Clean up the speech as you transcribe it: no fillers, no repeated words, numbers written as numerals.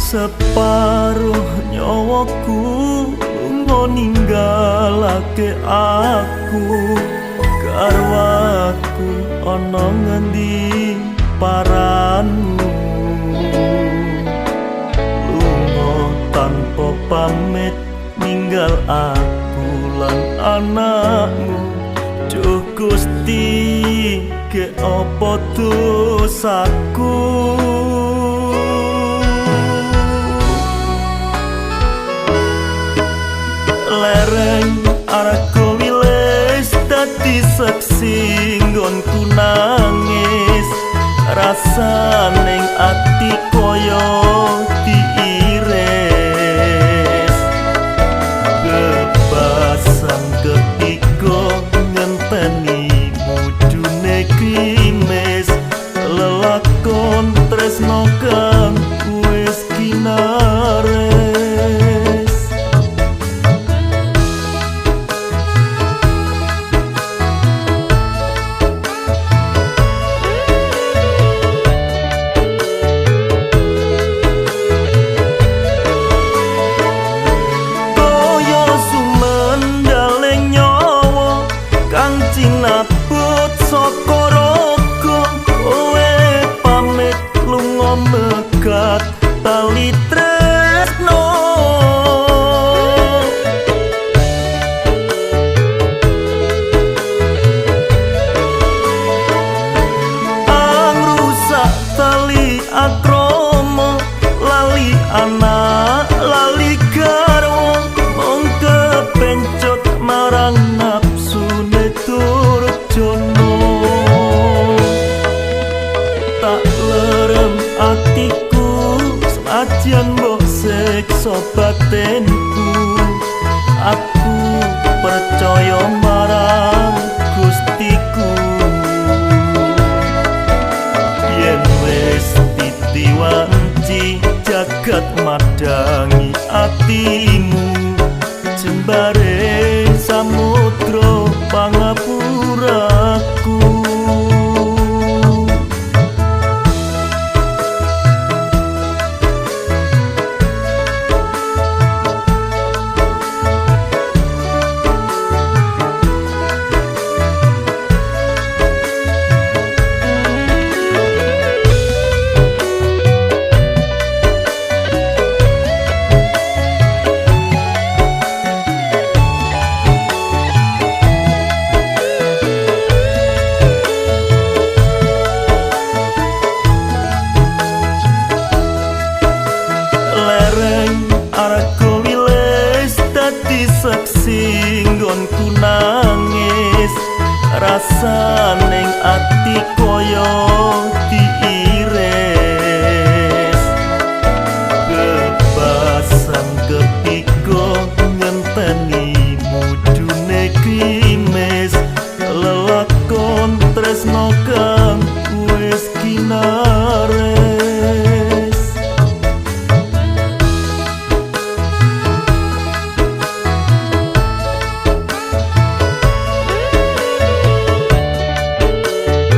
Separuh nyawaku lunga ninggalake aku, garwaku ana ngendi paranmu. Lunga tanpa pamit ninggal aku lan anakmu. Duh Gusti, ke apa dosaku? Lereng arahku wilis dadi seksi nggonku nangis, rasane ati koyo diiris. Kebasan ketiga ngenteni mudune krimis, lelakon tresno kang wis kinares. Cinaput saka raga, kowe pamit lunga megat tali tresno. Angrusak tali akrama, lali anak lali garwa, mung kepencut marang nafsu durjono. Tak lerem atiku senajan mbok siksa batinku, aku percaya marang Gustiku. Yen wis titiwanci jagat madangi atimu, jembare samudra pangapuraku. Lereng arahku wilis dadi seksi nggonku nangis, rasane ati koyo